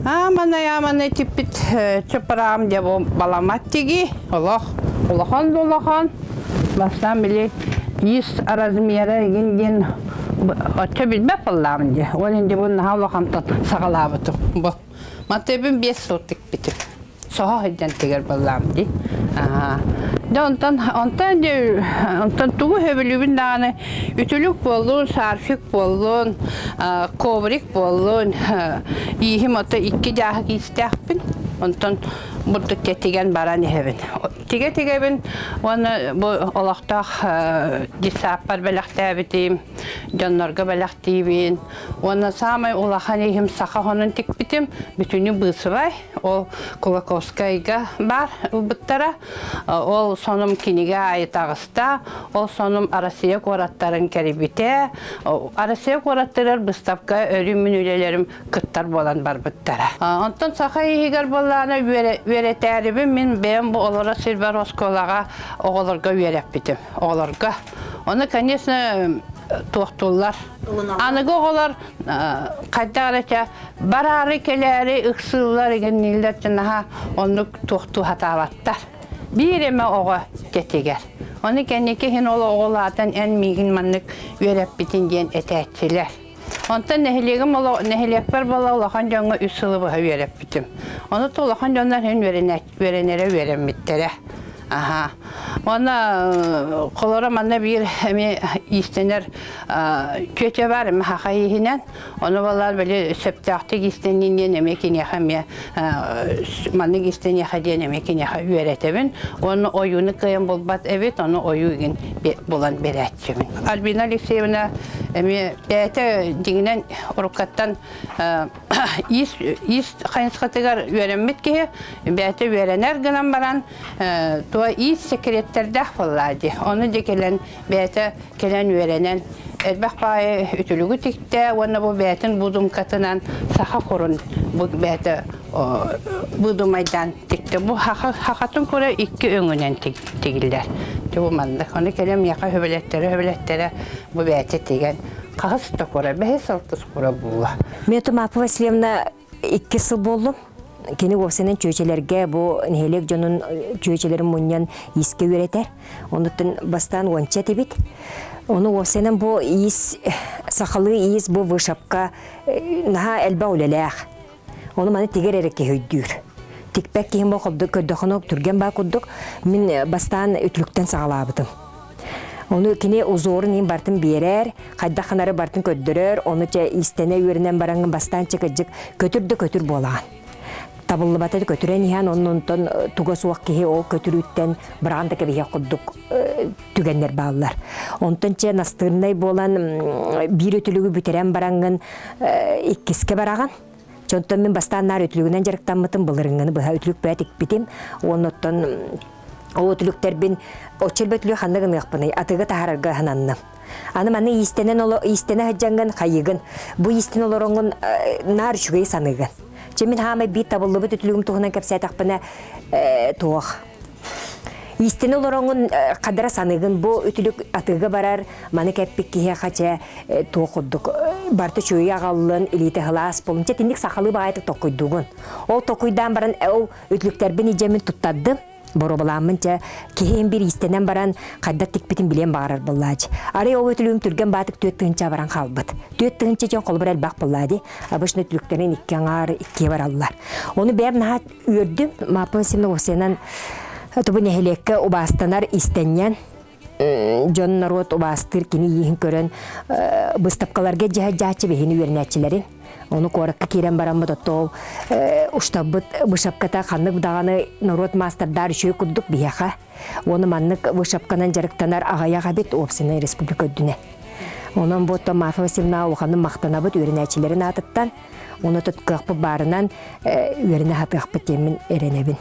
Ааманай ааманай типпит чапараам дьэ бу баламат тиги олох улахан да улахан бастаан били иис размера игин диэн оччо билбэт буоллаҕым дии ол инди бу наһаа улахантан саҕалаабытым бу матыыбын 5 сыл тикпитим соһо сылдьан тигэр буоллаҕым дии дьэ онтон онтон дьэ онтон тугу сөбүлүүбүн даҕаны үтүлүк буоллун шарфик буоллун коврик буоллун ииһим ото икки дьааһык иистээхпин онтон бурдук тигэн баран иһэбин тигэ тигэбин уонна бу олохтоох детсадпар бэлэхтээбитим дьоннорго бэлэхтиибин уонна саамай улахан иһим саха хонун тикпитим бүтүнү быысыбай Ол Кулаковскайга баар ылбыттара. Ол сонум кинигэ аайы таҕыста. Ол сонум Россия куораттарын кэрийбитэ. Россия куораттарыгар быыстапка өрүү мин үлэлэрим кыттар буолан барбыттара. Онтон саха иһигэр буоллаҕына үөрэтээрибин мин бэйэм бу олорор сирбэр оскуолаҕа оҕолорго үөрэппитим. Оҕолорго. Ону, конечно, туохтууллар. Аныгы оҕолор хайдах эрэ чэ бараары кэлээри ыксыыллар игиннииллэр наһаа оннук туохтуу сатаабаттар. Биир эмэ оҕо тэтигэр. Ону кэнники иһин ол оҕолаатан эн миигин маннык үөрэппитин диэн этээччилэр. Онтон нэһилиэгим нэһилиэкпэр буола улахан дьоҥҥо үс сылы быһа үөрэппитим. Ону то улахан дьоннор иһин үөрэнэрэ үөрэммиттэрэ. Аха. Уонна холоро манна биир эмиэ иистэнэр чүөчэ бар эмэ хаха иһинэн. Ону балар били сөптөөхтүк иистэннин диэн эмиэ киниэхэ эмиэ маннык иистэниэхэ диэн эмиэ киниэхэ үөрэтэбин. Уонна ойууну кыайан булбат эбит, ону ойуу игин булан берээччибин. Альбина Алексеевна эмиэ бэйэтэ дьиҥинэн уруккаттан иис иис хайысхатыгар үөрэммит киһи бэйэтэ үөрэнэр гынан баран туо иис секреттэрдээх буоллаа дии ону дьэ кэлэн бэйэтэ кэлэн үөрэнэн элбэх баайы үтүлүгү тиктэ уонна бу бэйэтин будумкатынан саха курун бу бэйэтэ быдумайдаан тиктэ бу хахатын кура икки өҥүнэн тигиллэр бу маннык ону кэлэн миэхэ хөбүлэттэрэ хөбүлэттэрэ бу бэйэтэ тигэн хаһыс да кура бэһис алтыс кура буолла Мета Марфа Васильевна икки сыл буоллум. Кини уопсайынан чүөчэлэргэ бу нэһилиэк дьонун чүөчэлэрин мунньан иискэ үөрэтэр. Онуттан бастаан уонча этибит. Ону уопсайынан бу иис сахалыы иис бу вышапка наһаа элбэх үлэлээх. Ону маны тигэр эрэ киһи өйдүүр. Тикпэт киһим бу көрдөхүнэ түргэн баа курдук мин бастаан үтүлүктэн саҕалаабытым. Ону кини узорун иһин бартын биэрэр, хайдах ханары бартын көрдөрөр, ону чэ истэнэ үөрэнэн бараҥҥын бастаан чэ кырдьык көтүр да көтүр буолаҕын. Табыллыбата көтүрэн иһэн, оннунтон туга суох киһи ол көтүрүүттэн быраҕан да кэбиһиэх курдук түгэннэр бааллар. Онтон чэ настырнай буолан биир үтүлүгү бүтэрэн бараҥҥын иккискэ бараҕын. Чонтон мин бастаан наар үтүлүгүнэн дьарыктаммытым, былырыҥҥыны быһа үтүлүк бэт икпитим. Уоннуттан ол үтүлүктэрбин оччо элбэ ханна гыныахпыный, атыыга таһаарарга аһынанным. Аны маны иистэнэн оло иистэнэ сылдьаҥҥын хайыгын, бу иистэн олороҥҥун наар үчүгэй саныыгын. Чэ мин хаамай биир табыллыбыт үтүлүгүм туһунан кэпсээтэхпинэ туох Истини олороҥун хадара саныгын бу үтүлүк атыыга барар, маны кэппит киһиэхэ чэ туох курдук барта үчүгэй аҕаллын, илиитэ сылаас буолун. Чэ тинник сахалыы баҕайытык токкуйдугун. Ол токуйдаан баран ол үтүлүктэрбин идьэмин туттардым. Боруобалааммын чэ киһим бир иистэнэн баран хайдах тикпитин билиэн баҕарар буоллаачы. Арай ол үтүлүгүм түргэн баатык 4000 баран хаалбыт. 4000 дьон холобур элбэх буоллаа дии. Обычно үтүлүктэрин икки аҥаар иккиэ бараллар. Ону бэйэм наһаа үөрдүм. Мааппа Васильевна Овсянан тубу нэһилиэккэ убаастанар истэнньэн дьон норуот убаастыыр кини ииһин көрөн быыстапкаларга дьаһайдьааччы биһини үөрэнээччилэрин ону куоракка киирэн бараммыт оттоол уштабыт вышапката ханнык даҕаны норуот маастардар үчүгэй курдук биһиэхэ уону маннык вышапканан дьарыктанар аҕыйах эбит уопсайынан республика үрдүнэн онон бу оттон Марфа Васильевна улаханнык махтанабыт үөрэнээччилэрин аатыттан Уну туткыахпыт баарынан үөрэнэ сатыахпыт диэммин эрэнэбин.